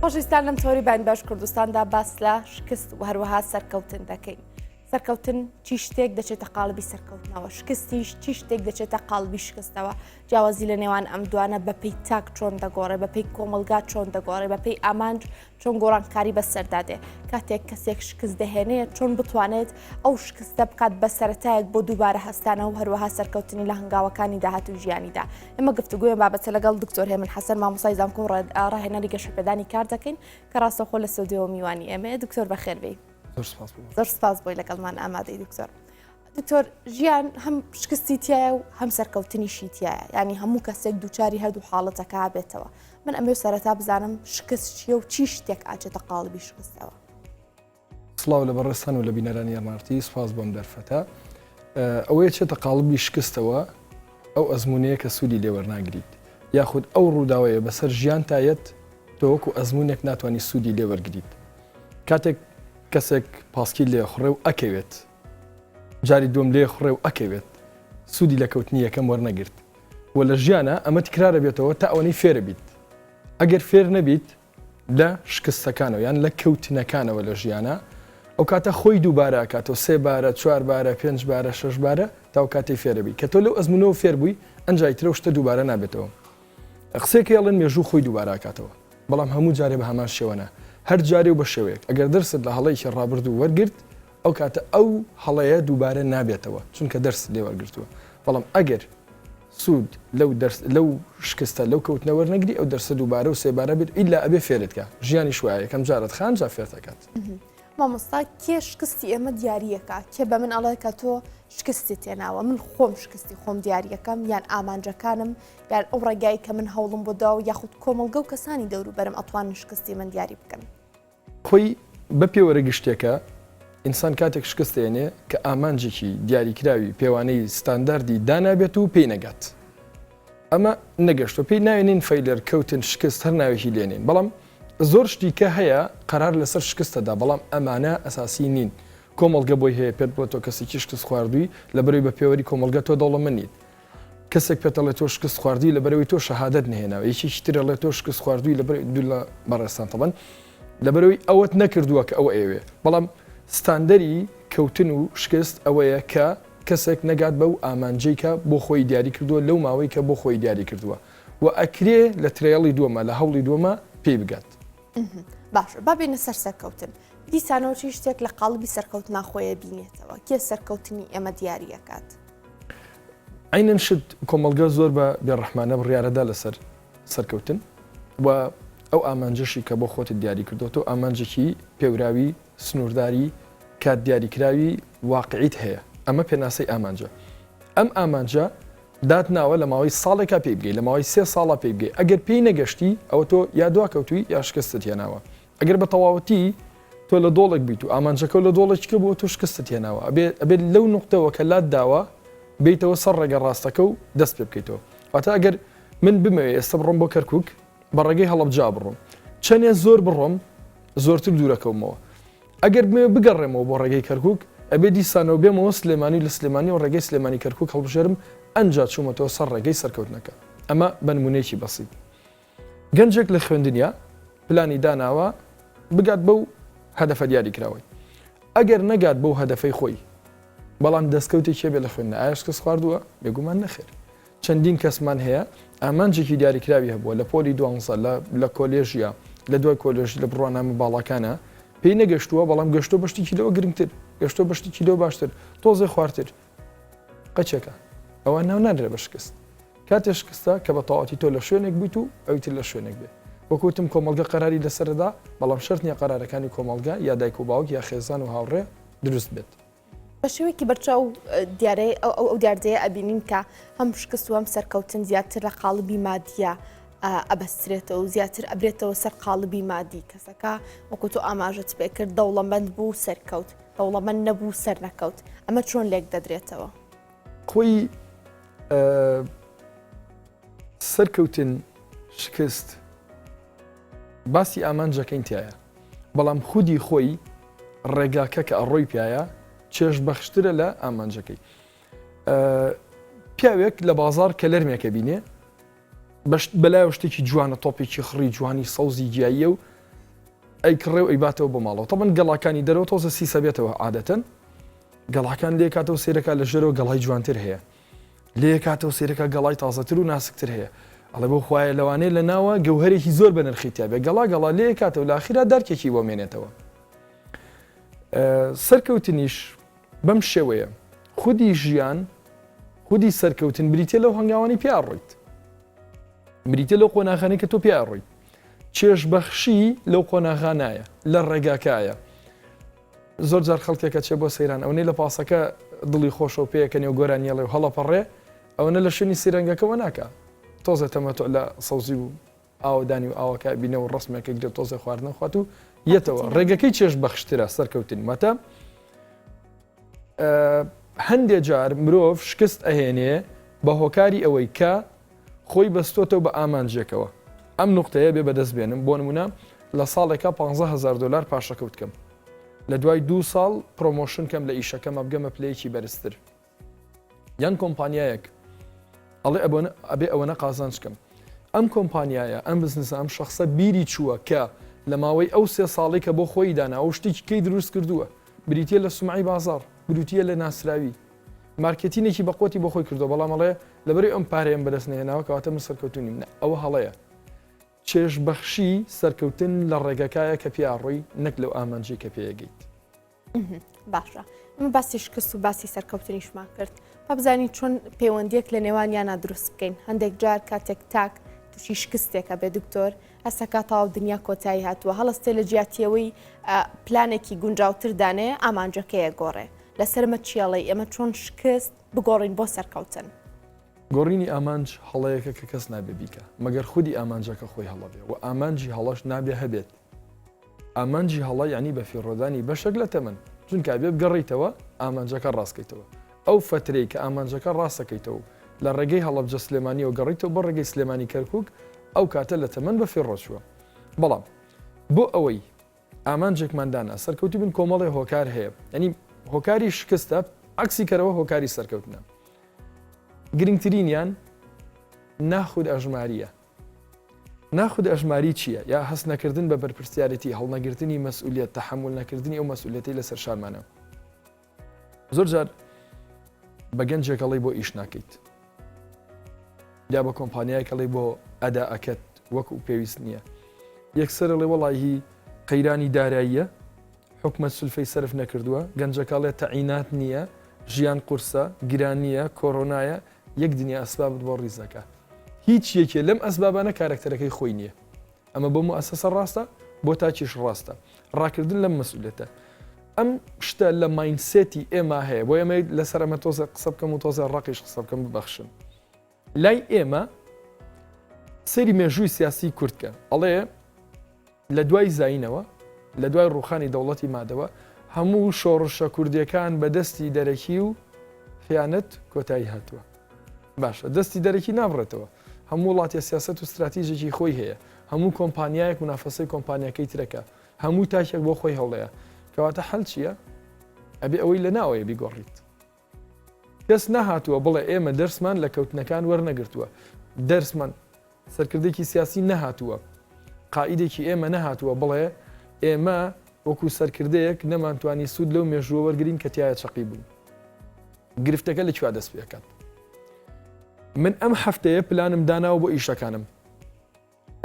خۆشەویستان لەم تۆری باین باش کوردستاندا باس لە شکست و هەروەها سەرکەوتن دەکەین. سەرکەوتن چی شتێک دەچێتە قاڵبی سەرکەوتنەوە شکستیش چی شتێک دەچێتە قاڵبی شکستەوە جیاوازی لە نێوان ئەم دوانە بەپێی تاک چۆن دەگۆڕێ بەپێی کۆمەلگا چۆن دەگۆڕێ بەپێی ئامانج چۆن گۆڕانکاری بەسەردا دێ کاتێک کەسێک شکست دەهێنێت چۆن بتوانێت ئەو شکستە بکات بە سەرەتایەک بۆ دووبارە هەستانەوە و هەروەها سەرکەوتنی لە هەنگاوەکانی داهاتوو ژیانیدا ئێمە گفتوگۆی بابەتە لەگەڵ دکتۆر هێمن حەسەن مامۆستای زانکۆ و ڕاهێنەری گەشەپێدانی کار دەکەین کە ڕاستەوخۆ لە ستۆدیۆوە میوانی ئێمەیە دکتۆر بەخێربێی. زۆر سپاس بۆ زۆر سپاس بۆی لەگەڵمان ئامادەی دکتۆر. دکتۆر ژیان هەم شکستی تایە و هەم سەرکەوتنیشی تایە ینی هەموو کەسێک دووچاری هەردوو حاڵەتەکە بێتەوە من ئەمێ سەرەتا بزانم شکست چییە و چی شتێک ئاچێتە قاڵبی شکستەوە. سڵاو لە بەڕێزتان و لە بینەرانی ئێن ئاڕ تی سپاس بۆم دەرفەتە ئەوەیە چێتە قاڵبی شکستەوە ئەو ئەزمونەیە کە سوودی لێوەرناگریت یاخود ئەو ڕووداوەیە بەسەر ژیان تایەت تۆ وەکو ئەزمونێک ناتوانانی سوودی لێوەرگریت کاتێک کەسێک پاسکیل لێخڕێ و ئەکەوێت جاری دووەم لێ خوڕێ و ئەکەوێت سوودی لە کەوتنی یەکەم وەرنەگرت و لە ژیانە ئەمە تکرارە بێتەوە تا ئەوەنەی فێرە بیت ئەگەر فێر نەبیت لە شکستەکانەوە یان لە کەوتنەکانەوە لە ژیانە ئەو کاتە خۆی دووبارە ئەکاتەوە سێ بارە چوار بارە پێنج بارە شەش بارە تا ئەو کاتەی فێرەبی کە تۆ لەو ئەزمونەوە فێر بووی ئەنجای ترە و شتە دووبارە نابێتەوە قسەیەک هەیە ئەڵێن مێژوو خۆی دووبارە ئەکاتەوە بەڵام هەموو جارێ بە هەمان شێوە نا هەر جارێ و بە شێوەیەک ئەگەر دەرست لە هەڵەیەکی ڕابردوو وەرگرت ئەو کاتە ئەو هەڵەیە دووبارە نابێتەوە چونکە دەرست لێ وەرگرتووە بەڵام ئەگەر سوود لەو دەرس لەو شکستە لەو کەوتنە وەرنەگری ئەو دەرسە دووبارە و سێبارە بێت ئیلا ئەبێ فێرت کا ژیانیش وایە یەکەم جارت خان جا فێرت ئەکات. مامۆستا کێ شکستی ئێمە دیاریەکا کێ بە من ئەڵێ کە تۆ شکستت تێناوە من خۆم شکستی خۆم دیاریەکەم یان ئامانجەکانم یان ئەو ڕێگای کە من هەوڵم بۆ داوە یاخود کۆمەڵگە و کەسانی دەوروبەرم ئەتوانن شکستی من دیاری بکەن. خۆی بە پێوەرە گشتیەکە، ئینسان کاتێک شکست دێنێ کە ئامانجێکی دیاریکراوی پێوانەی ستانداردی دانابێت و پێی نەگات. ئەمە نەگەشتوە پێی ناوێنین failure، کەوتن، شکست هەر ناوێکی لێنین. بەڵام زۆر شتی کە هەیە قەرار لەسەر شکستە دا بەڵام ئەمانە ئەساسی نین. کۆمەڵگە بۆی هەیە پێت بڵێ تۆ کەسێکی شکست خواردووی لەبەرئەوەی بە پێوەری کۆمەڵگە تۆ دەوڵەمەند نیت. کەسێک پێت ئەڵێ تۆ شکست خواردووی لەبەرئەوەی تۆ شەهادەت نەهێناوە، یەکێکی تر ئەڵێ تۆ شکست خواردووی لەبەر دوور لە بەڕێزتان تەبەن لەبەرئەوەی ئەوەت نەکردووە کە ئەوە ئەیەوێ، بەڵام ستاندەری کەوتن و شکست ئەوەیە کە کەسێک نەگات بەو ئامانجەی کە بۆ خۆی دیاری کردووە لەو ماوەی کە بۆ خۆی دیاری کردووە و ئەکرێ لە trial ی دووەما لە هەوڵی دووەما پێی بگات. باشە با بێینە سەر سەرکەوتن دیسانەوە چی شتێک لە قاڵبی سەرکەوتنا خۆیە بینێتەوە کێ سەرکەوتنی ئێمە دیاری ئەکات؟ عەینەن شت کۆمەڵگە زۆر بە بێڕەحمانە بڕیارەدا لەسەر سەرکەوتن و ئەو ئامانجەشی کە بۆ خۆتت دیاری کردووە تۆ ئامانجێکی پێوراوی سنوورداری کات دیاریکراوی واقعیت هەیە ئەمە پێناسەی ئامانجە ئەم ئامانجە دات ناوە لە ماوەی ساڵێکا پێی بگەی لە ماوەی سێ ساڵا پێی بگەی ئەگەر پێی نەگەشتی ئەوە تۆ یا دواکەوتووی یا شکستت هێناوە ئەگەر بە تەواوەتی تۆ لە دۆڵێک بیت و ئامانجەکەو لە دۆڵێکی کە بووە تۆ شکستت هێناوە ئەبێ ئەبێت لەو نوقتەوە کە لات داوە بێیتەوە سەر ڕێگە ڕاستەکە و دەست پێ بکەیتەوە واتە ئەگەر من بمەوێ ئێستا بڕۆم بۆ کەرکک بە ڕێگەی هەڵەبجا بڕۆم چەنێ زۆر بڕۆم زۆرتر دوورەکەومەوە ئەگەر بمەوێ بگەڕێمەوە بۆ ڕێگەی کەرکک ئەبێ دیسانەوە بێمەوە سلێمانی لە سلێمانی و ڕێگەی سلێمانی کەرکک هەڵبژێرم ئەنجا چوومەتەوە سەر ڕێگەی سەرکەوتنەکە ئەمە بە نمونەیەکی بەسیت گەنجێک لە خوێندنیا پلانی داناوە بگات بەو هەدەفە دیاریکراوەی ئەگەر نەگات بەو هەدەفەی خۆی بەڵام دەستکەوتێکی هەبێت لە خوێندن ئایا شکست خواردووە؟ بێگومان نەخێر چەندین کەسمان هەیە ئامانجێکی دیاریکراوی هەبووە لە پۆلی دوانزە لە لە کۆلێژیا لە دوای کۆلێژ لە بڕوانامە باڵاکانە پێی نەگەشتووە بەڵام گەشتووە بە شتێکی لەوە گرنگتر گەشتووە بە شتێکی لەوە باشتر تۆزێ خوارتر قەچێکە ئەوە ناو نانرێ بە شکست کاتێ شکستە کە بە تەواوەتی تۆ لە شوێنێک بوویت و ئەوی تر لە شوێنێک بێ وەک وتم کۆمەڵگە قەراری لەسەرەدا بەڵام شەرت نییە قەرارەکانی کۆمەڵگە یا دایک و باوک یا خێزان و هاوڕێ دروست بێت. بە شێوەیەکی بەرچاو دیارەی ئەو ئەو دیاردەیە ئەبینین کە هەم شکست و هەم سەرکەوتن زیاتر لە قاڵبی مادیە ئەبەسترێتەوە و زیاتر ئەبرێتەوە سەر قاڵبی مادی کەسەکە وەکو تۆ ئاماژەت پێ کرد دەوڵەمەند بوو سەرکەوت دەوڵەمەند نەبوو سەرنەکەوت ئەمە چۆن لێک دەدرێتەوە؟ خۆی سەرکەوتن شکست باسی ئامانجەکەین تایە بەڵام خودی خۆی ڕێگاکە کە ئەڕۆی پیایە چێژ بەخشترە لە ئامانجەکەی پیاوێک لە بازار کەلەرمێکە بینێ بەلایەوە شتێکی جوانە تۆپێکی خڕی جوانی سەوزی گیاییە و. ئەیکڕێ و ئەیباتەوە بۆ ماڵەوە. تەبەن گەڵاکانی دەرەوە تۆزە سیسە بێتەوە عادەتەن گەڵاکان لێکاتەوە سەیرەکا لە ژێرەوە گەڵای جوانتر هەیە. لێکاتەوە سەیرەکا گەڵای تازەتر و ناسکتر هەیە. ئەڵێ بۆ خوایە لەوانەیە لە ناوە گەوهەرێکی زۆر بە نرخی تیا بێ. گەڵا گەڵا لێکاتەوە لە ئاخیرا دارکێکی بۆ مێنێتەوە. سەرکەوتنیش بەم شێوەیە. خودی ژیان، خودی سەرکەوتن بریتیە لەو هەنگاوانەی پیا ڕۆیت. بریتیە لەو قۆناغانەی کە تۆ پیا ڕۆیت. چێژبەخشی لەو قۆناغانایە، لە ڕێگاکایە. زۆر جار خەڵکێک ئەچێ بۆ سەیران ئەوەنەی لە پاسەکە دڵی خۆشە و پێیەکەنێ و گۆرانی ئەڵێ و هەڵەپەڕێ ئەوەنە لە شوێنی سیرەنگەکەوە ناکا تۆزێ تەمەتع لە سەوزی و ئاوەدانی و ئاوەکە بینە و ڕسمێکە گرێ تۆزێ خواردنە خوات و یەتەوە ڕێگەکەی چێژ بەخشترە سەرکەوتن واتە هەندێ جار مرۆڤ شکست ئەهێنێ بە هۆکاری ئەوەی کە خۆی بەستۆتەوە بە ئامانجێکەوە ئەم نوقتەیە بێ بەدەست بێنم بۆ نمونە لە ساڵێکا 15000 دلار پاشەکەوت کەم لە دوای دوو ساڵ promotion کەم لە ئیشەکەمە بگەمە پلەیەکی بەرزتر یان کۆمپانیایەک ئەڵێ ئەبێ ئەوەنە قازانج کەم ئەم کۆمپانیایە ئەم بزنسە ئەم شخصە بیری چووە کە لە ماوەی ئەو سێ ساڵی کە بۆ خۆی دانا ئەو شتێکی کەی دروست کردووە بریتە لە سومعی بازار بریتە لە ناسراوی مارکێتینێکی بەقوەتی بۆ خۆی کردووە بەڵام ئەڵێ لەبەرئەوەی ئەم پارەیەم بەدەست نەهێناوە کەواتە من سەرکەوتوو نیم نا ئەوە هەڵەیە چێژبەخشی سەرکەوتن لە ڕێگەکایە کە پێیا ڕۆی نەک لەو ئامانجەی کە پێیەگەیت. باشە ئەمە باسی شکست و باسی سەرکەوتنیشمان کرد با بزانین چۆن پەیوەندیەک لە نێوانیانە دروست بکەین هەندێک جار کاتێک تاک تووشی شکستێکە بێ دکتۆر هەستەکا تەواو دنیا کۆتایی هاتووە هەڵستێ لە جیاتیەوەی پلانێکی گونجاوتر دانێ ئامانجەکەیە گۆڕێ لەسەر مە چیەڵێی ئێمە چۆن شکست بگۆڕین بۆ سەرکەوتن؟ گۆڕینی ئامانج هەڵەیەکە کە کەس نابێ بیکا مەگەر خودی ئامانجەکە خۆی هەڵە بێ و ئامانجی هەڵەش نابێ هەبێت. ئامانجی هەڵە یانی بەفیڕۆدانی بەشێک لە تەمەن چونکە ئەبێ بگەڕێیتەوە ئامانجەکە ڕاستکەیتەوە. ئەو فەترەی کە ئامانجەکە ڕاستەکەیتەوە و لە ڕێگەی هەڵەبجە سلێمانیەوە گەڕیتەوە بۆ ڕێگەی سلێمانی کەرکوک ئەو کاتە لە تەمەن بەفیڕۆ چووە. بەڵام بۆ ئەوەی ئامانجێکمان دانا سەرکەوتوو بین کۆمەڵێ هۆکار هەیە یعنی هۆکاری شکستە عکسی کەرەوە هۆکاری سەرکەوتنە گرنگترینیان ناخود ئەژماریە ناخود ئەژماری چییە یا هەست نەکردن بە بەرپرسیارەتی هەڵنەگرتنی مەسئولیت تەحمل نەکردنی ئەو مەسئولەتی لەسەر شانمانە زۆر جار بە گەنجێک ئەڵێی بۆ ئیش ناکەیت یا بە کۆمپانیایەک ئەڵێی بۆ ئەداکەت وەکو پێویست نییە یەکسەر ئەڵێ وەڵی قەیرانی داراییە حکومت سولفەی سەرف نەکردووە گەنجەکەڵێ تەعینات نییە ژیان قورسە گرانیە کۆرۆنایە یەک دنیا ئەسبابت بۆ ڕیزەکە هیچ یەکێ لەم ئەسبابانە کارەکتەرەکەی خۆی نییە ئەمە بۆ موئەسەسە ڕاستە، بۆ تاکیش ڕاستە. ڕاکردن لەم مەسئولیەتە. ئەم شتە لە mindset ی ئێمە هەیە، بۆ ئێمە لەسەر ئەمە تۆزێ قسە بکەم و تۆزێ ڕەقیش قسە بکەم ببەخشن. لای ئێمە سەیری مێژووی سیاسی کورد کە ئەڵێ لە دوای زینەوە لە دوای ڕوخانی دەوڵەتی مادەوە هەموو شۆڕشە کوردیەکان بە دەستی دەرەکی و خیانەت کۆتایی هاتووە. باشە دەستی دەرەکی نابڕێتەوە هەموو وڵاتێ سیاسەت و ستراتیژێکی خۆی هەیە هەموو کۆمپانیایەک منافەسەی کۆمپانیاکەی ترەکە هەموو تاکێک بۆ خۆی هەوڵەیە کەواتە حەل چییە؟ ئەبێ ئەوەی لە ناوەیە بیگۆڕیت کەس نەهاتووە بڵێ ئێمە دەرسمان لە کەوتنەکان وەرنەگرتووە دەرسمان سەرکردێکی سیاسی نەهاتووە قائیدێکی ئێمە نەهاتووە بڵێ ئێمە وەکو سەرکردەیەک نەمانتوانی سوود لەو مێژووە وەرگین کە تایە چەقی بووین گرفتەکە لە کوێ دەست پێکات من ئەم هەفتەیە پلانم داناوە بۆ ئیشەکانم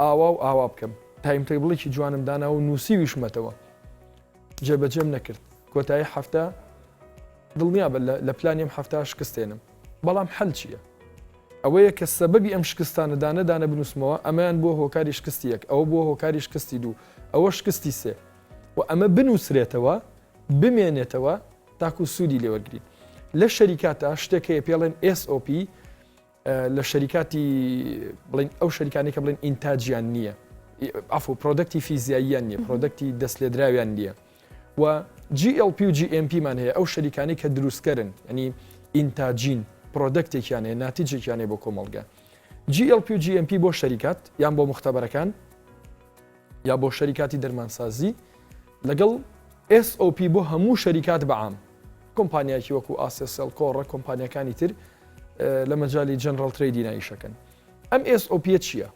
ئاوا و ئاوا بکەم timetable ێکی جوانم داناوە و نووسیویشمەتەوە جێبەجێم نەکرد کۆتایی هەفتە دڵنیا بە لە پلانیم هەفتا شکستێنم بەڵام حل چییە؟ ئەوەیە کە سەبەبی ئەم شکستانە دانە دانە بنووسمەوە ئەمەیان بۆ هۆکاری شکستی یەک ئەوە بۆ هۆکاری شکستی دوو ئەوە شکستی سێ و ئەمە بنووسرێتەوە بمێنێتەوە تاکو سوودی لێ وەرگرین. لە شەریکاتا شتێک هەیە پێڵێن SOP لە شەریکاتی بڵین ئەو شەریکانی کە بڵێن ئینتاجیان نییە ئەفو product ی فیزیاییان نییە product ی دەستلێدراویان نییە و GLP و GMP مان هەیە ئەو شەریکانی کە دروستکەرن ینی ئینتاجین product ێکیان هەیە ناتیجێکیان هەیە بۆ کۆمەڵگە GLP و GMP بۆ شەریکات یان بۆ مختبەرەکان یا بۆ شەریکاتی دەرمانسازی لەگەڵ SOP بۆ هەموو شەریکات بە عام کۆمپانیاکی وەکو ئاسێسێڵ کۆڕە کۆمپانیەکانی تر لە مەجای general trade ی نایشەکەن ئەم SOP چییە؟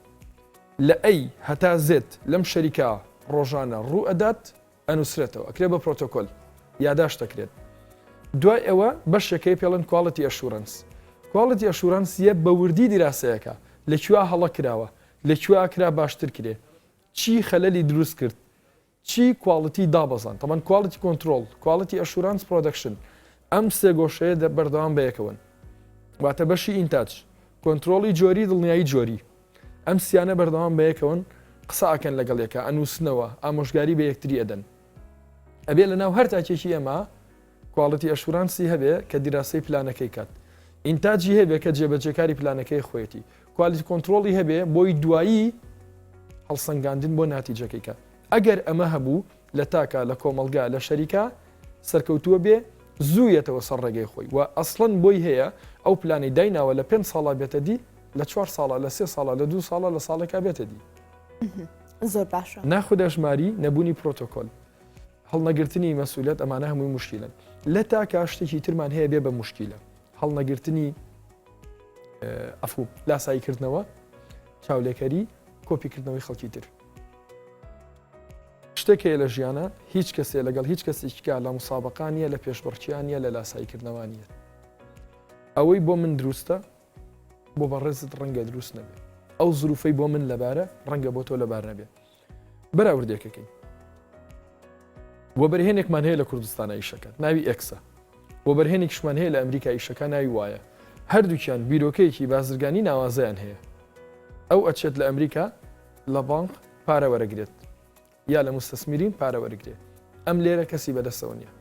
لە A هەتا Z لەم شەریکە. ڕۆژانە ڕوو ئەدات ئەنووسرێتەوە، ئەکرێت بە پرۆتۆکۆل، یاداشت ئەکرێت. دوای ئەوە بەشێک هەیە پێڵێن quality assurance. Quality assurance یە بە وردی دیراسەیەکە، لە کوێ هەڵە کراوە، لە کوێ کرا باشتر کرێ، چی خەلەلی دروست کرد، چی quality دابەزاند، تەبعەن quality control، quality assurance، production، ئەم سێ گۆشەیە بەردەوام بەیەکەوەن. واتە بەشی ئینتاج، کۆنترۆڵی جۆری، دڵنیایی جۆری. ئەم سیانە بەردەوام بەیەکەوەن، قسە ئەکەن لەگەڵ یەکا، ئەنووسنەوە، ئامۆژگاری بە یەکتری ئەدەن. ئەبێ لەناو هەر تاکێکی ئێمە quality assurance ی هەبێ کە دیراسەی پلانەکەی کات. ئینتاجی هەبێ کە جێبەجێکاری پلانەکەی خۆیەتی. quality control ی هەبێ بۆی دوایی هەڵسەنگاندن بۆ ناتیجەکەی کات. ئەگەر ئەمە هەبوو لە تاکا، لە کۆمەڵگا، لە شەریکا سەرکەوتووە بێ زوو یەتەوە سەر ڕێگەی خۆی و ئەسڵەن بۆی هەیە ئەو پلانەی دایناوە لە پێنج ساڵا بێتە دی، لە چوار ساڵا، لە سێ ساڵا، لە دوو ساڵا، لە ساڵێکا بێتە دی. زۆر باشە. ناخودئەژماری، نەبوونی پرۆتۆکۆل، هەڵنەگرتنی مەسئولیەت ئەمانە هەمووی موشکیلەن. لە تاکا شتێکی ترمان هەیە بێ بە موشکیلە، هەڵنەگرتنی عەفو، لاساییکردنەوە، چاولێکەری، کۆپیکردنەوەی خەڵکی تر. شتێک هەیە لە ژیانا هیچ کەسێ لەگەڵ هیچ کەسێکیکا لە مسابقا نییە لە پێشبڕکیا نییە لە لاساییکردنەوە نییە. ئەوەی بۆ من دروستە بۆ بەڕێزت ڕەنگە دروست نەبێ. ئەو زروفەی بۆ من لەبارە ڕەنگە بۆ تۆ لەبار نەبێ. بەراوردێکەکەین. وەبەرهێنێکمان هەیە لە کوردستانە ئیشەکات ناوی ئێکسە. وەبەرهێنێکیشمان هەیە لە ئەمریکا ئیشەکە ناوی وایە. هەردووکیان بیرۆکەیەکی بازرگانی ناوازەیان هەیە. ئەو ئەچێت لە ئەمریکا لە بانق پارە وەرەگرێت یا لە موستەسمیرین پارە وەرگرێ ئەم لێرە کەسی بەدەستەوە نییە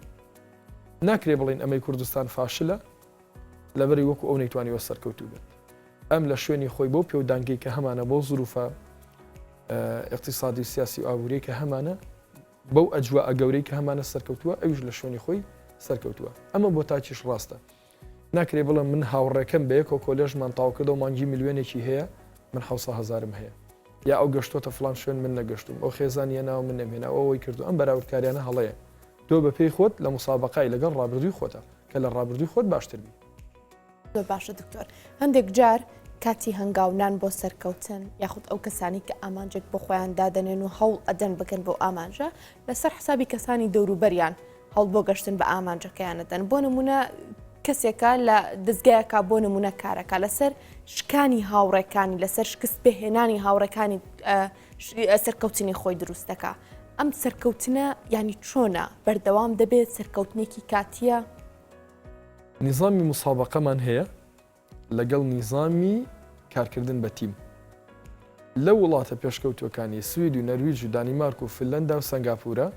ناکرێ بڵین ئەمەی کوردستان فاشلە لەبەری وەکو ئەو نەیتوانیوە سەرکەوتوو بێت ئەم لە شوێنی خۆی بۆ پێودانگەی کە هەمانە بۆ زروفە اقتصادی و سیاسی و ئابووری کە هەمانە بەو ئەجواء گەورەی کە هەمانە سەرکەوتووە ئەویش لە شوێنی خۆی سەرکەوتووە ئەمە بۆ تاکیش ڕاستە ناکرێ بڵێم من هاوڕێکەم بەیەکەوە کۆلێژمان تەواو کردەوە مانگی ملیۆنێکی هەیە من حەوسە هەزارم هەیە یا ئەو گەشتۆتە فڵان شوێن من نەگەشتوم ئەو خێزانی هێناوە من نەمهێناوە ئەو ئەوەی کردو ئەم بەراوردکاریانە هەڵەیە تۆ بە پێی خۆت لە مسابقای لەگەڵ ڕابردووی خۆتە کە لە ڕابردووی خۆت باشتر بی. زۆر باشە دکتۆر هەندێک جار کاتی هەنگاونان بۆ سەرکەوتن یاخود ئەو کەسانی کە ئامانجێک بۆ خۆیان دادەنێن و هەوڵ ئەدەن بگەن بۆ ئامانجە لەسەر حسابی کەسانی دەوروبەریان هەوڵ بۆ گەشتن بە ئامانجەکەیان دەدەن بۆ نمونە کەسێکە لە دەستگایەکە بۆ نمونە کارەکە لەسەر شکانی هاوڕێکانی لەسەر شکست پێهێنانی هاوڕێکانی سەرکەوتنی خۆی دروست دەکا ئەم سەرکەوتنە ینی چۆنە بەردەوام دەبێت سەرکەوتنێکی کاتیە؟ نیزامی مسابقەمان هەیە لەگەڵ نیزامی کارکردن بە تیم. لە وڵاتە پێشکەوتووەکانی سوید و نەرویج و دانیمارک و فنلەندا و سەنگاپورە،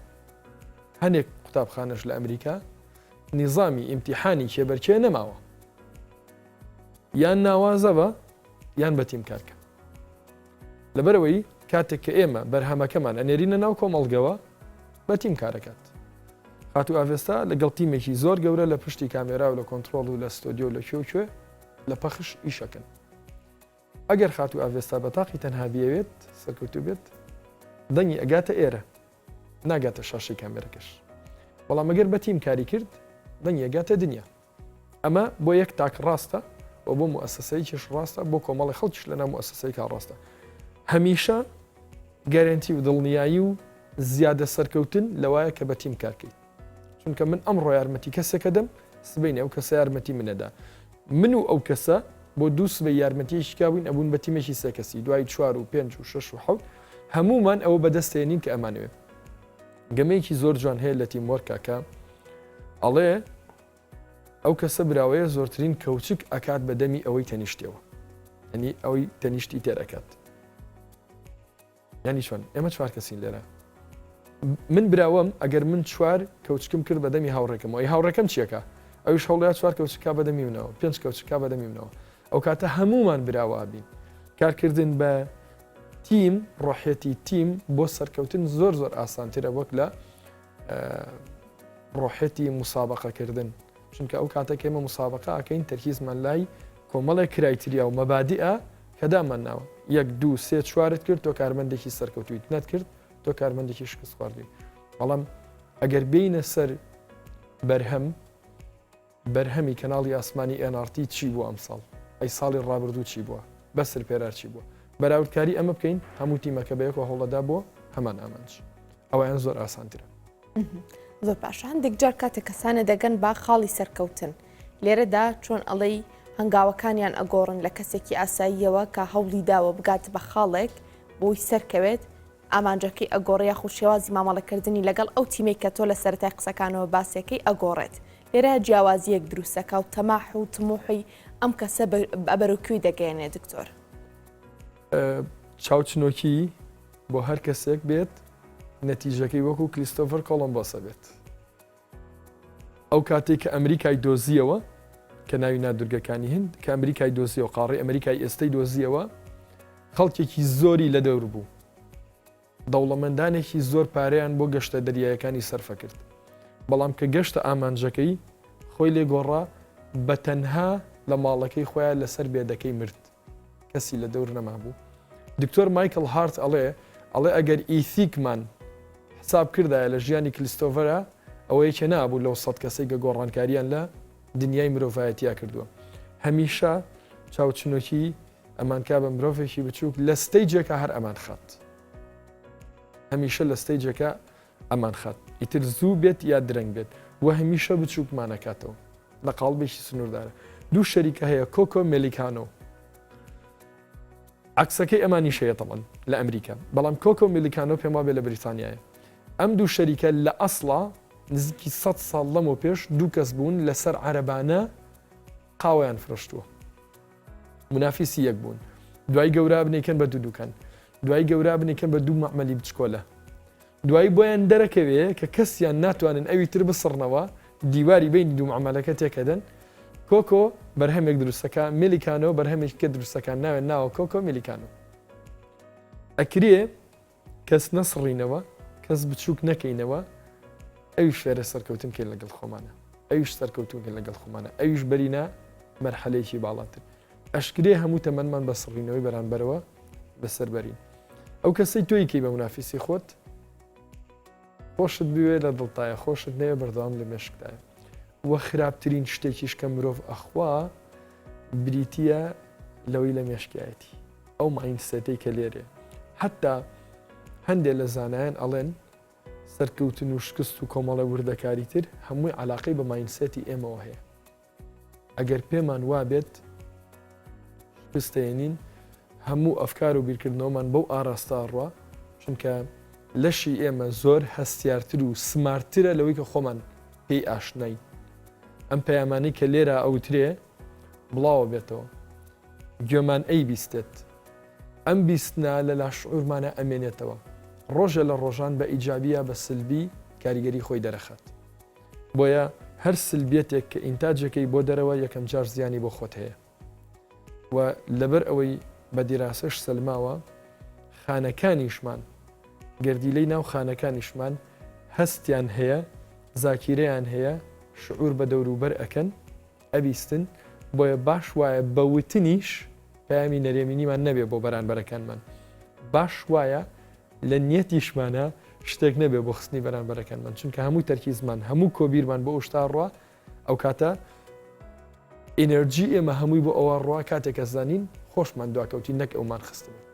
هەنێک قوتابخانەش لە ئەمریکا، نیزامی ئیمتیحانی کێبەرکێ نەماوە. یان ناوازە بە یان بە تیم کارکە. لەبەرئەوەی کاتێک کە ئێمە بەرهەمەکەمان ئەنێرینە ناو کۆمەڵگەوە بە تیم کارەکات. خاتوو ئاڤێستا لەگەڵ تیمێکی زۆر گەورە لە پشتی کامێرا و لە کۆنترۆڵ و لە ستۆدیۆ و لە کوێ و کوێ لە پەخش ئیشەکەن. ئەگەر خاتوو ئاڤێستا بە تاقی تەنها بیەوێت سەرکەوتوو بێت دەنگی ئەگاتە ئێرە ناگاتە شاشەی کامێرەکەش. بەڵام ئەگەر بە تیم کاری کرد دەنگی ئەگاتە دنیا. ئەمە بۆ یەک تاک ڕاستە و بۆ موئەسەسەیەکیش ڕاستە بۆ کۆمەڵی خەڵکیش لەناو موئەسەسەیەکا ڕاستە. هەمیشە گەرەنتی و دڵنیایی و زیادە سەرکەوتن لەوایە کە بە تیم کار کەیت. چونکە من ئەمڕۆ یارمەتی کەسێک ئەدەم، سبەینێ ئەو کەسە یارمەتی من ئەدا. من و ئەو کەسە بۆ دوو سبەی یارمەتییەکی کا بووین ئەبوون بە تیمێکی سێ کەسی، دوای چوار و پێنج و شەش و حەوت هەموومان ئەوە بەدەست هێنین کە ئەمانەوێ. گەمەیەکی زۆر جوان هەیە لە teamwork ا کە ئەڵێ ئەو کەسە براوەیە زۆرترین کەوچک ئەکات بە دەمی ئەوەی تەنیشتەوە ئەنی ئەوەی تەنیشتی تێر ئەکات ینی چۆن ئێمە چوار کەسین لێرە من براوەم ئەگەر من چوار کەوچکم کرد بە دەمی هاوڕێکەم ئەی هاوڕێکەم چیەکە ئەویش هەوڵیا چوار کەوچکا بە دەمی منەوە پێنج کەوچکا بە دەمی منەوە ئەو کاتە هەمومان براوە بین کارکردن بە تیم ڕۆحێتی تیم بۆ سەرکەوتن زۆر زۆر ئاسانترە وەک لە ڕۆحێتی مسابقەکردن چونکە ئەو کاتە کە ئێمە مسابقە ئەکەین تەرکیزمان لای کۆمەڵێک criteria و مەبادیئە کە دامان ناوە یەک دوو سێ چوارت کرد تۆ کارمەندێکی سەرکەوتویت نەتکرد تۆ کارمەندێکی شکست خواردوی بەڵام ئەگەر بینە سەر بەرهەم بەرهەمی کەناڵی ئاسمانی NRT چی بووە ئەمساڵ؟ ئەی ساڵی ڕابردوو چی بووە؟ بەسر پێرار چی بووە؟ بەراوردکاری ئەمە بکەین، هەموو تیمەکە بەیەکەوە هەوڵەدا بۆ هەمان ئامانج. ئەویان زۆر ئاسانترە. زۆر باشە هەندێک جار کاتێک کەسانە دەگەن بە خاڵی سەرکەوتن لێرەدا چۆن ئەڵێی هەنگاوەکانیان ئەگۆڕن لە کەسێکی ئاساییەوە کە هەوڵی داوە بگات بە خاڵێک بۆی سەرکەوێت ئامانجەکەی ئەگۆڕێ یاخود شێوازی مامەڵەکردنی لەگەڵ ئەو تیمەی کە تۆ لە سەرەتای قسەکانەوە باسێکەی ئەگۆڕێت لێرە جیاوازیەک دروستەکە و تەماح و تموحی ئەم کەسە بەرەو کوێی دەگەیەنێ دکتۆر؟ چاوچنۆکی بۆ هەر کەسێک بێت نەتیجەکەی وەکو کریستۆفەر کۆڵۆمبۆسە بێت. ئەو کاتەی کە ئەمریکای دۆزییەوە، کە ناوی نا دورگەکانی هند، کە ئەمریکای دۆزیەوە، قاڕەی ئەمریکای ئێستەی دۆزییەوە، خەڵکێکی زۆری لە دەور بوو. دەوڵەمەندانێکی زۆر پارەیان بۆ گەشتە دەریایەکانی سەرفە کرد. بەڵام کە گەشتە ئامانجەکەی، خۆی لێ گۆڕا، بە تەنها لە ماڵەکەی خۆیا لەسەر بێدەکەی مرد. کەسی لە دەور نەمابوو. دکتۆر مایکڵ هارت ئەڵێ، ئەڵێ ئەگەر ئیثیکمان حساب کردایە لە ژیانی کریستۆڤەرا، ئەوە یەکێ نابوو لەو سەت کەسەی کە گۆڕانکاریان لە دنیای مرۆڤایەتیا کردووە. هەمیشە چاوچنۆکی ئەمانکا بە مرۆڤێکی بچووک لە stage ێکا هەر ئەمانخات. هەمیشە لە stage ێکا ئەمانخات. ئیتر زوو بێت یا درەنگ بێت و هەمیشە بچووکمان ئەکاتەوە. لە قاڵبێکی سنووردارە. دوو شەریکە هەیە کۆکۆ مێلیکانۆ. عەکسەکەی ئەمانیش هەیە تەبعەن لە ئەمریکا بەڵام کۆکۆ میلیکانۆ پێم وابێ لە بریتانیایە ئەم دوو شەریکە لە ئەسڵا نزیکی 100 ساڵ لەمەو پێش دوو کەس بوون لەسەر عەرەبانە قاوەیان فرۆشتووە منافیسی یەک بوون دوای گەورا بنیکەن بە دوو دوکان دوای گەورا بنیکەن بە دوو مەعمەلی بچکۆلە دوایی بۆیان دەرەکەوێ کە کەسیان ناتوانن ئەوی تر بسڕنەوە، دیواری بەینی دوو مەعمەلەکە تێکەدەن، کۆکۆ بەرهەمێک دروستەکا، میلیکانۆ بەرهەمێکی کە دروستەکا، ناوێن ناوە کۆکۆ میلیکانۆ. ئەکرێ کەس نەسڕینەوە، کەس بچووک نەکەینەوە، ئەویش فێرە سەرکەوتن کەین لەگەڵ خۆمانە، ئەویش سەرکەوتوو کەین لەگەڵ خۆمانە، ئەویش بەرینە مەرحەلەیەکی باڵاتر. ئەشکرێ هەموو تەمەنمان بە سڕینەوەی بەرانبەرەوە بەسەر بەرین. ئەو کەسەی تۆی کەی بە منافیسی خۆت خۆشت بوێ لە دڵتایە خۆشت نەوێ بەردەوام لە مێشکدایە وە خراپترین شتێکیش کە مرۆڤ ئەخوا بریتە لەوەی لە مێشکایەتی ئەو mindset ەی کە لێرێ حتا هەندێک لە زانایان ئەڵێن سەرکەوتن و شکست و کۆمەڵە وردەکاری تر هەمووی علاقەی بە mindset ی ئێمەوە هەیە ئەگەر پێمان وابێت شکست دەێنین هەموو ئەفکار و بیرکردنەوەمان بەو ئاراستە ئەڕوا چونکە لەشی ئێمە زۆر هەستیارتر و smart ترە لەوەی کە خۆمان پێی ئاشناین ئەم پەیامانەی کە لێرە ئەوترێ بڵاوە بێتەوە گوێمان ئەی بیستێت ئەم بیستنە لە لاشعورمانە ئەمێنێتەوە ڕۆژە لە ڕۆژان بە ئیجابیە بە سلبی کاریگەری خۆی دەرەخات بۆیە هەر سلبیەتێک کە ئینتاجەکەی بۆ دەرەوە یەکەم جار زیانی بۆ خۆت هەیە و لەبەر ئەوەی بە دیراسەش سەلماوە خانەکانیشمان گەردیلەی ناو خانەکانیشمان هەستیان هەیە زاکیرەیان هەیە شعور بە دەوروبەر ئەکەن ئەبیستن بۆیە باش وایە بە وتنیش پەیامی نەرێمینیمان نەبێ بۆ بەرانبەرەکانمان باش وایە لە نیەتیشمانا شتێک نەبێ بۆ خستنی بەرانبەرەکانمان چونکە هەموو تەرکیزمان هەموو کۆبیرمان بۆ ئەو شتە ڕوا ئەو کاتە ئینێرجی ئێمە هەمووی بۆ ئەوە ڕوا کاتێک کە زانین خۆشمان دواکەوتین نەک ئەومان خستبێت.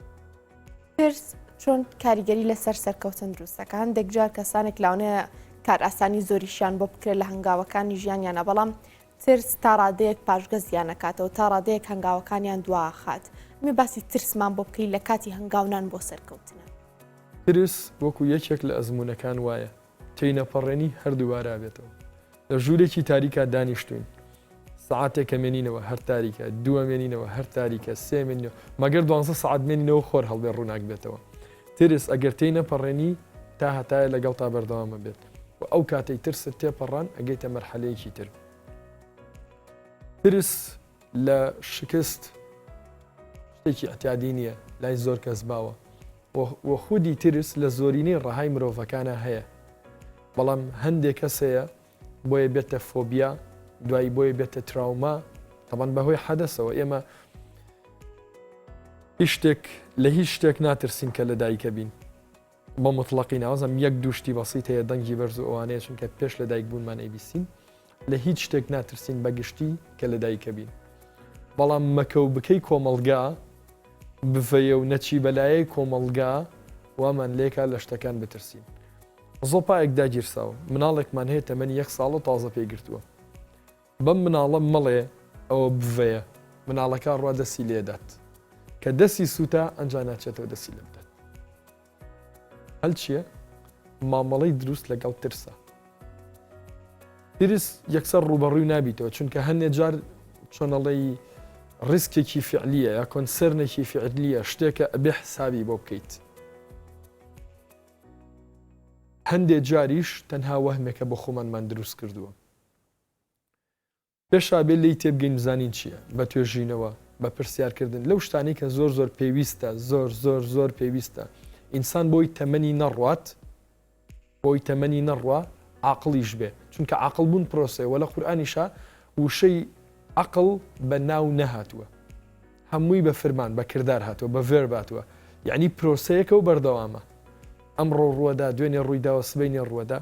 ترس چۆن کاریگەری لەسەر سەرکەوتن دروست دەکات؟ هەندێک جار کەسانێک لاونەیە کارئاسانی زۆریشیان بۆ بکرێت لە هەنگاوەکانی ژیانیانە بەڵام ترس تا ڕادەیەک پاشگەزیان ئەکاتەوە، تا ڕادەیەک هەنگاوەکانیان دواخات. ئەمێ باسی ترسمان بۆ بکەی لە کاتی هەنگاونان بۆ سەرکەوتنە. ترس وەکو یەکێک لە ئەزموونەکان وایە، تێینەپەڕێنی هەر دووبارە ئەبێتەوە. لە ژوورێکی تاریکا دانیشتووین، سەعاتێک ئەمێنینەوە هەر تاریکە، دوو ئەمێنینەوە هەر تاریکە، سێ ئەمێنینەوە، مەگەر دوانزە سەعات بمێنینەوە خۆر هەڵبێ ڕووناک بێتەوە. ترس ئەگەر تێینەپەڕێنی تا هەتایە لەگەڵتا بەردەوام ئەبێت. و ئەو کاتەی ترست تێپەڕان ئەگەیتە مەرحەلەیەکی تر. ترس لە شکست شتێکی ئیعتیادی نییە، لای زۆر کەس باوە و خودی ترس لە زۆرینەی ڕەهای مرۆڤەکانا هەیە، بەڵام هەندێک کەس هەیە بۆیە بێتە فۆبیا، دوایی بۆیە بێتە تراوما، تەبعەن بەهۆی حەدەسەوە. ئێمە هیچ شتێک لە هیچ شتێک ناترسین کە لەدایکە بین. بە موتڵەقی ناوزم یەک دوو شتی بەسیت هەیە دەنگی بەرز و ئەوانەیە چونکە پێش لە دایک بوونمان ئەیبیستین لە هیچ شتێک ناترسین بە گشتی کە لە دایکە بین بەڵام مەکە و بکەی کۆمەڵگا بڤەیە و نەچی بەلایەی کۆمەڵگا وامان لێکا لە شتەکان بترسین. زۆپایەک داگیرساوە، مناڵێکمان هەیە تەمەنی یەک ساڵە تازە پێی گرتووە. بەم مناڵە مەڵێ ئەوە بڤەیە، مناڵەکە ئەڕوا دەستی لێدات. کە دەستی سووتا ئەنجا ناچێتەوە دەستی لێ بدات. هەل چییە؟ مامەڵەی دروست لەگەڵ ترسە. ترس یەکسەر ڕووبەڕووی نابیتەوە چونکە هەندێ جار چۆنەڵێی ڕیسکێکی فعلیە یا concern ێکی فعلیە شتێکە ئەبێ حسابی بۆ بکەیت. هەندێ جاریش تەنها وەهمێکە بۆ خۆمانمان دروست کردووە. پێشا بێ لێی تێبگەین بزانین چییە، بە توێژینەوە، بە پرسیارکردن، لەو شتانەی کە زۆر زۆر پێویستە، زۆر زۆر زۆر پێویستە ئینسان بۆی تەمەنی نەڕوات، بۆی تەمەنی نەڕوا عاقڵیش بێ، چونکە عاقڵ بوون پرۆسەیە وە لە قورئانیشا وشەی عەقڵ بە ناو نەهاتووە، هەمووی بە فرمان، بە کردار هاتووە، بە verb هاتووە، یەعنی پرۆسەیەکە و بەردەوامە، ئەمڕۆ ڕووەدا، دوێنێ ڕوویداوە، سبەینێ ڕووەدا.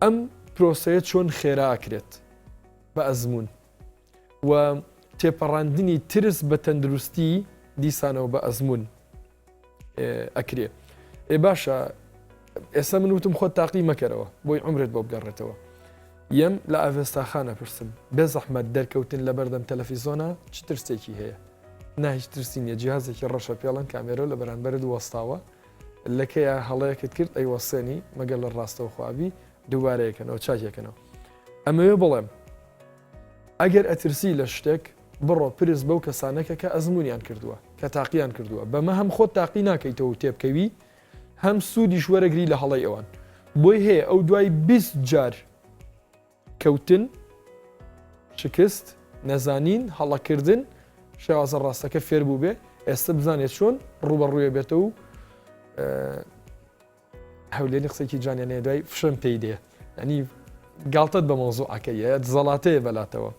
ئەم پرۆسەیە چۆن خێرا ئەکرێت؟ بە ئەزموون و تێپەڕاندنی ترس بە تەندروستی دیسانەوە بە ئەزموون ئەکرێ. ئێ باشە ئێستا من وتم خۆت تاقی مەکەرەوە بۆی عمرت بۆ بگەڕێتەوە. یەم لە ئاڤێستاخانە پرسم بێ زەحمەت دەرکەوتن لە بەردەم تەلەفیزۆنا چ ترسێکی هەیە؟ نا هیچ ترسی نییە جیهازێکی ڕەشە پێڵەن کامێرە لە بەرانبەرت وەستاوە لەکەیا هەڵەیەکت کرد ئەیوەسێنی مەگەر لە ڕاستەوخوابی دووبارەیەکەنەوە چاکێکەنەوە ئەمەوێ بڵێم ئەگەر ئەترسی لە شتێک بڕۆ پرس بەو کەسانەکە کە ئەزمونیان کردووە کە تاقییان کردووە بەمە هەم خۆت تاقی ناکەیتەوە و تێبکەوی هەم سوودیش وەرەگری لە هەڵەی ئەوان بۆی هەیە ئەو دوای 20 جار کەوتن، شکست، نەزانین، هەڵەکردن، شێوازە ڕاستەکە فێر بووبێ، ئێستا بزانێت چۆن ڕووبەڕوویە بێتەوە و هەولێری قسێکی جوانیان هەیە دوای فشەم پێی دێ ینی گاڵتەت بە مەوزوعەکە یە زەڵاتەیە بەلاتەوە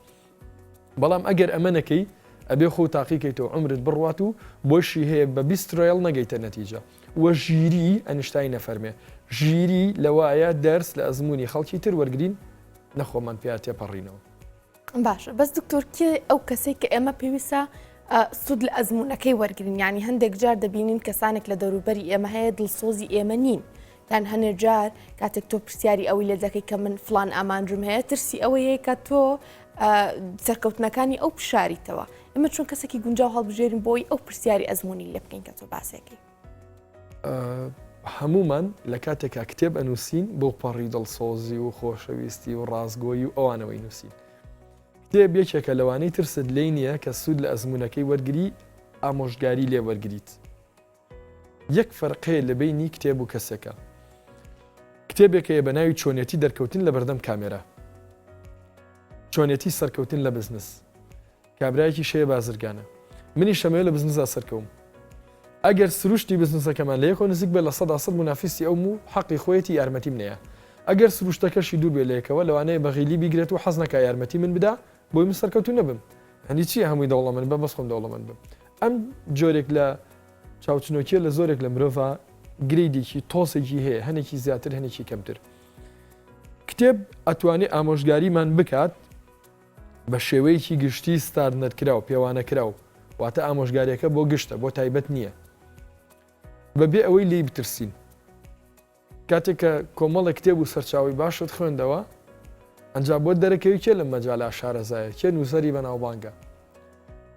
بەڵام ئەگەر ئەمە نەکەی ئەبێ خۆ تاقیکەیتەوە عمرت بڕوات و بۆشی هەیە بە 20 trial نەگەیتە نەتیجە وە ژیری ئەنشتاین نەفەرمێ ژیری لەوایە دەرس لە ئەزموونی خەڵکی تر وەرگرین نە خۆمان پیا تێپەڕینەوە. باشە بەس دکتۆر کێ ئەو کەسەی کە ئێمە پێویستە سوود لە ئەزمونونەکەی وەرگین ینی هەندێک جار دەبینین کەسانێک لە دەوروبەری ئێمە هەیە دڵسۆزی ئێمە نین یان هەنێ جار کاتێک تۆ پرسیاری ئەوی لێ دەکەی کە من فلان ئامانجم هەیە ترسی ئەوەیە کە تۆ سەرکەوتنەکانی ئەو بشاریتەوە ئێمە چۆن کەسێکی گونجاو هەڵبژێرین بۆی ئەو پرسیاری ئەزمموی لێ بکەین کە تۆ باسێکی هەمومان لە کاتێکا کتێب ئەنووسین بۆ پەڕی دڵسۆزی و خۆشەویستی و ڕاستگۆیی و ئەوانەوەی نووسین کتێب یەکێکە لەوانەی ترست لی نییە کە سوود لە ئەزمونونەکەی وەرگری ئامۆژگاری لێ وەرگریت یەک فەرق هەیە لە بەینی کتێب و کەسێکە. کتێبێک هەیە بە ناوی چۆنیەتی دەرکەوتن لە بەردەم کامێرا. چۆنیەتی سەرکەوتن لە بزنس. کابرایەکیش هەیە بازرگانە. منیش ئەمەوێ لە بزنسدا سەرکەوم. ئەگەر سروشتی بزنسەکەمان لە یەکەوە نزیک بێت 100% مونافیسی ئەوم و حەقی خۆیەتی یارمەتیم نەیە. ئەگەر سروشتەکەشی دوور بێ لە یەکەوە لەوانەیە بەغیلی بیگرێت و حەز نەکا یارمەتی من بدا بۆی من سەرکەوتوو نەبم. یانی چییە هەمووی دەوڵەمەند بە بەس خۆم دەوڵەمەند بم. ئەم جۆرێک لە چاوچنۆکیە لە زۆرێک لە مرۆڤا گرەیدێکی تۆسێکی هەیە هەنێکی زیاتر هەنێکی کەمتر. کتێب ئەتوانێ ئامۆژگاریمان بکات بە شێوەیەکی گشتی ستاندەردکراو پێوانەکراو واتە ئامۆژگاریەکە بۆ گشتە بۆ تایبەت نییە بەبێ ئەوەی لێی بترسین. کاتێک کە کۆمەڵێک کتێب و سەرچاوەی باشت خوێندەوە، ئەنجا بۆت دەرەکەوی کێ لەم مەجالە شارەزایە، کێ نووسەری بەناوبانگە.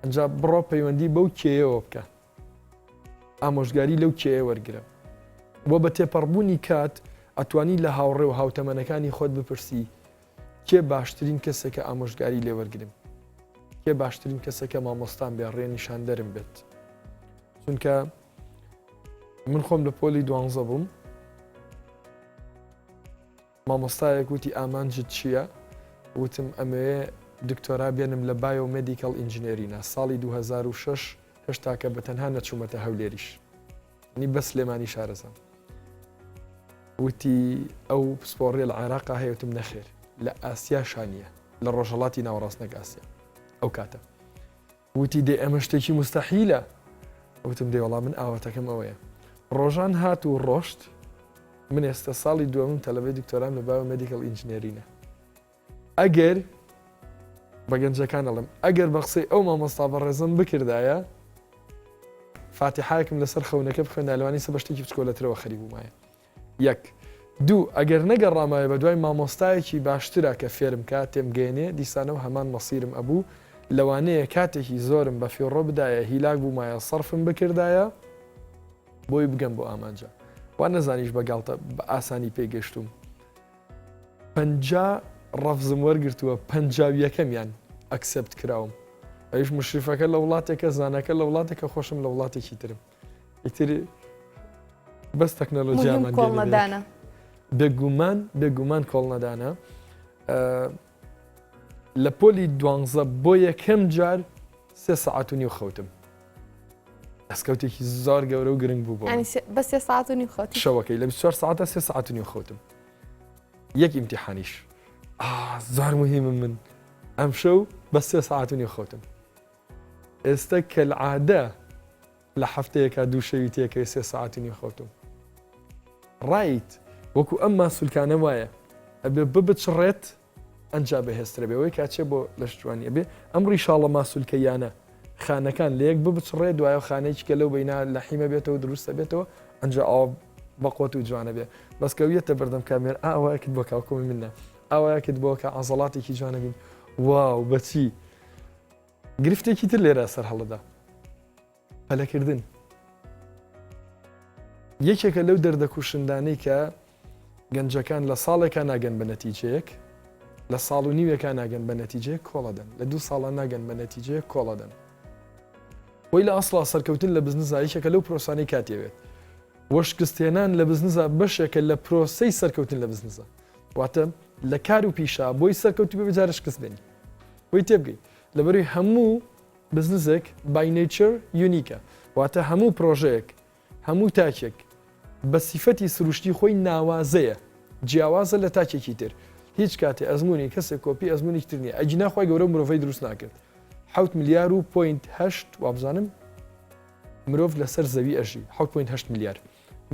ئەنجا بڕۆ پەیوەندی بەو کێیەوە بکە. ئامۆژگاری لەو کێیە وەرگرە. وە بە تێپەڕبوونی کات ئەتوانی لە هاوڕێ و هاوتەمەنەکانی خۆت بپرسی کێ باشترین کەسێکە ئامۆژگاری لێ وەرگرم؟ کێ باشترین کەسێکە مامۆستام بێ، ڕێنیشاندەرم بێت؟ چونکە من خۆم لە پۆلی دوانزە بووم مامۆستایەک وتی ئامانجت چییە؟ وتم ئەمەوێ دکتۆرا بێنم لە biomedical engineering ە ساڵی 2006 هێشتاکە بە تەنها نەچوومەتە هەولێریش نی بە سلێمانی شارەزام وتی ئەو پسپۆڕیە لە عێراقا هەیە وتم نەخێر لە ئاسیا شانیە لە ڕۆژهەڵاتی ناوەڕاست نەک ئاسیا ئەو کاتە وتی دەی ئەمە شتێکی موستەحیلە. وتم دەی وەڵا من ئاواتەکەم ئەوەیە. ڕۆژان هات و ڕۆشت، من ئێستا ساڵی دووەمم تەلەبەی دکتۆرام لە biomedical engineering ە. ئەگەر بە گەنجەکان ئەڵێم ئەگەر بە قسەی ئەو مامۆستا بەڕێزم بکردایە فاتیحایەکم لەسەر خەونەکە بخوێندایە لەوانەیە سە بە شتێکی بچکۆلەترەوە خەریک بوومایە. یەک. دوو، ئەگەر نەگەڕامایە بە دوای مامۆستایەکی باشترا کە فێرم کا، تێمگەیەنێ، دیسانەوە هەمان مەسیرم ئەبوو، لەوانەیە کاتێکی زۆرم بە فیڕۆ بدایە، هیلاک بوومایە، سەرفم بکردایە بۆی بگەم بۆ ئامانجە. وا نەزانیش بە گاڵتە بە ئاسانی پێی گەشتووم. 50 ڕەفزم وەرگرتووە، 50 و یەکەمیان accept کراوم. ئەویش مشریفەکە لە وڵاتێکە، زاناکە لە وڵاتێکە، خۆشم لە وڵاتێکی ترم. ئیتر بەس تەکنەلۆژیامان کۆڵنەدانە. بێگومان بێگومان کۆڵنەدانە. لە پۆلی دوانزە بۆ یەکەم جار سێ سەعات و نیو خەوتم. دەستکەوتێکی زۆر گەورە و گرنگ بوو بۆ من. بە سێ سەعات و نیو خەوتی؟ شەوەکەی لە 24 سەعاتە سێ سەعات و نیو خەوتم. یەک ئیمتیحانیش. ئا زۆر مهمم من. ئەمشەو بە سێ سەعات و نیو خەوتم. ئێستە کەلعادە لە هەفتەیەکا دوو شەوی تێکەوێ سێ سەعات و نیو خەوتوم. ڕایت وەکو ئەم ماسولکانە وایە ئەبێ ببچڕێت ئەنجا بەهێزترە بێ ئەوەی کاچێ بۆ لەش جوانی ئەبێ ئەم ڕیشاڵە ماسولکەیانە خانەکان لە یەک ببچڕێ دوایە خانەیەکی کە لەو بەینا لە حیمە بێتەوە دروستە بێتەوە ئەنجا ئاوا بەقوەت و جوانە بێ بەس کە یەتە بەردەم کامێر ئاوایەکت بۆ کاکۆمی منە ئاوایەکت بۆ کە عەزەڵاتێکی جوانە بین واو بەچی گرفتێکی تر لێرە سەر هەڵەدا پەلەکردن یەکێکە لەو دەردە کوشندانەی کە گەنجەکان لە ساڵێکا ناگەن بە نەتیجەیەک لە ساڵ و نیوێکا ناگەن بە نەتیجەیەک کۆڵەدەن لە دوو ساڵە ناگەن بە نەتیجەیەک کۆڵەدەن خۆی لە ئەسڵا سەرکەوتن لە بزنسا یەکێکە لەو پرۆسانەی کاتیەوێت وە شکستهێنان لە بزنسا بەشێکە لە پرۆسەی سەرکەوتن لە بزنسا واتە لە کار و پیشە بۆی سەرکەوتو بێ بجارە شکست بێنی بۆی تێبگەی لەبەروی هەموو بزنسێک by nature unique ە واتە هەموو پرۆژەیەک هەموو تاکێک بە سیفەتی سروشتی خۆی ناوازەیە جیاوازە لە تاکێکی تر هیچ کاتێ ئەزموونی کەسێک کۆپی ئەزموونێکی تر نییە ئەگینا خوای گەورە مرۆڤی دروست ناکرد حەوت ملیار و point هەشت وابزانم مرۆڤ لەسەر زەوی ئەژی حەوت point هەشت ملیار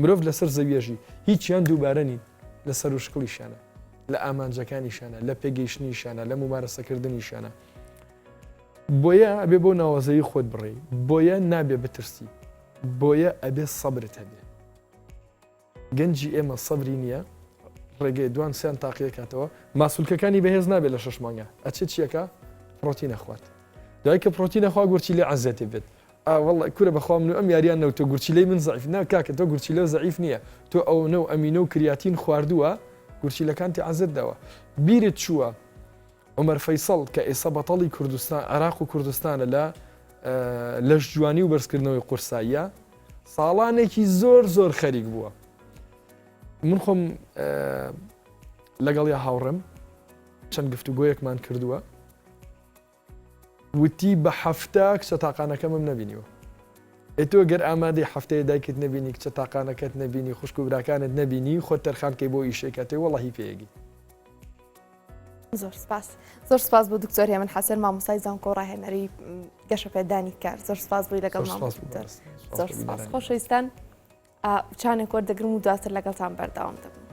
مرۆڤ لەسەر زەوی ئەژی هیچیان دووبارە نین لە سەر و شکڵیشیانە لە ئامانجەکانیشیانە لە پێگەیشتنیشیانە لە مومارەسەکردنیشیانە بۆیە ئەبێ بۆ ناوازەیی خۆت بڕێی، بۆیە نابێ بترسی، بۆیە ئەبێ سەبرت هەبێ. گەنجی ئێمە سەبری نییە، ڕێگەی دوان سیان تاقیەکاتەوە، ماسولکەکانی بەهێز نابێت لە شەش مانگا، ئەچێ چیەکە؟ پرۆتین ئەخوات. دوای کە پرۆتین ئەخوا گورچیلەی عەزێتی بێت. ئا وەڵا کورە بەخوا من و ئەم یاریان نەوتۆ گورچیلەی من زەعیف نا کاکە تۆ گورچیلە زەعیف نییە تۆ ئەونە و ئەمینۆ و کریاتین خواردووە گورچیلەکانتی عەزێت داوە بیرت چووە عومەر فەیسەڵ کە ئێستا بەتەڵی کوردستان عێراق و کوردستانە لە لەشجوانی و بەرزکردنەوەی قورساییە ساڵانێکی زۆر زۆر خەریک بووە من خۆم لەگەڵ یا هاوڕێم چەند گفتوگۆیەکمان کردووە وتی بە هەفتە کچە تاقانەکەمم نەبینیوە ئێ تۆ گەر ئامادەی هەفتەیە دایکت نەبینی کچە تاقانەکەت نەبینی خوشک و براکانت نەبینی خۆت تەرخان کەی بۆ ئیشێکە تێ وەڵی پێیەگی زۆر سپاس زۆر سپاس بۆ دکتۆر هێمن حەسەن مامۆستای زانکۆ ڕاهێنەری گەشەپێدانی کار زۆر سپاس بووی لەگەڵ زۆر سپاس خۆشەویستان چانێک وەردەگرم و دواتر لەگەڵتان بەردەوام دەبم.